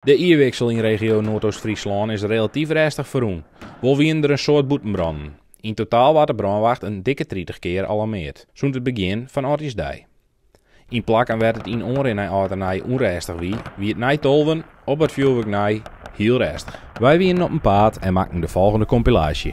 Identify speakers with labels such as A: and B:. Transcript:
A: De jierwiksel yn regio Noardoost-Fryslân is relatyf rêstich ferrûn. Wol wiene der in soad bûtenbrannen. Yn totaal waard de brânwacht in dikke 30 kear alarmeard, sûnt it begjin fan âldjiersdei. Yn plakken wêr't it yn oanrin nei âld en nij ûnrêstich wie, wie it nei tolven, op it fjoerwurk nei, hiel rêstich. Wy wienen op 'en paad en makken de folgjende kompilaasje.